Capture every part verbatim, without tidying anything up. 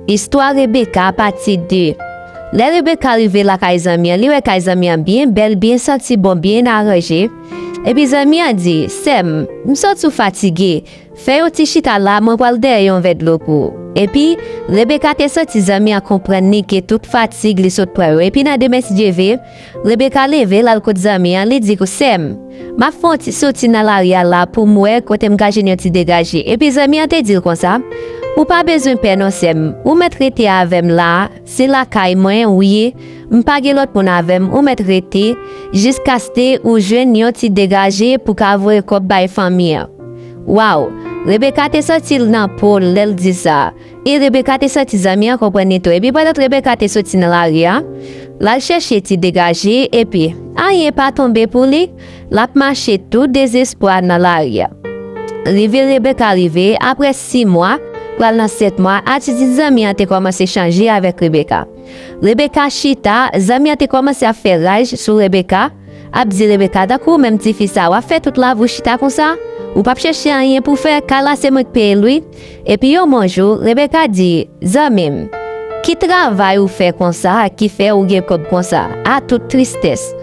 Istwa Rebeka, pati de. Lè Rebeka rive lakay zanmi an, li wè kay zanmi an byen bèl, byen santi bon, byen aranje. Epi zanmi an di, "Sè m, m santi w fatige. Fè yon ti chita la, mwen pral dèyè yon vè dlo pou ou." Epi, Rebeka te santi zanmi an konprann li ke tout fatig li sot pran yo. Epi nan demen, si Dye vle, Rebeka leve, l al kot zanmi an, li di, "Sè m, m ap fè yon ti soti nan lari a la pou m wè kote m ka jwenn yon ti degaje." Epi zanmi an te di l konsa, "Ou pa bezwen pè non, sè m. Ou mèt rete avè m la, se lakay mwen ou ye. M pa gen lòt moun avè m, ou mèt rete jiskaske ou jwenn yon ti degaje pou ka voye kòb bay fanmi an." Waw! Rebeka te santi l nan po l lè l di sa. E Rebeka te santi zanmi an konprann li tou. Epi pandan Rebeka te soti nan lari a, l al chèche ti degaje, epi anyen pa tonbe pou li, l ap mache tou dezespwa nan lari a. Rive Rebeka rive, apre sis mwa, pral nan sèt mwa, atitid zanmi an te kòmanse chanje avèk Rebeka. Rebeka chita, zanmi an te kòmanse ap fè raj sou Rebeka, ap di Rebeka, "Tankou ou menm tifi sa, w ap fè tout lavi w chita konsa? Ou p ap chèche anyen pou fè, kay la se mwen k peye l wi." Epi yon bon jou, Rebeka di, "Zanmi m, ki travay ou fè konsa ki fè ou gen kòb konsa, a tout tristès?"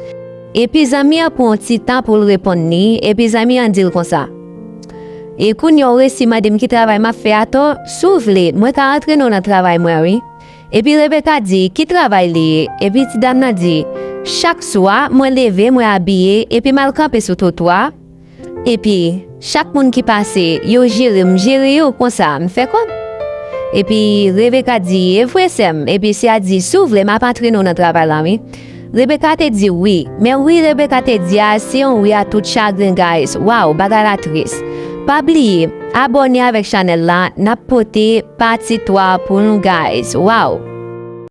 Epi zanmi an pran yon ti tan pou l reponn li, epi zanmi an di l konsa, "E kounye a ou resi mande m ki travay m ap fè atò? Si w vle, mwen ka antrene w nan travay mwen wi." Epi Rebeka di, "Ki travay li ye?" Epi ti dam nan di, "Chak swa, mwen leve, mwen abiye, epi m al kanpe sou twotwa. Epi, chak moun ki pase, yo jere m, jere yo, konsa, m fè kòb." Epi Rebeka di, "E vre, sè m." Epi sè a di, "Si w vle, m ap antrene w nan travay la, wi." Rebeka te di wi, men wi Rebeka te di a, se yon wi a tout chagren, guys. Waw, bagay la tris. Pa bliye, abòne avèk chanèl la, n ap pote pati twa pou nou, guys. Waw!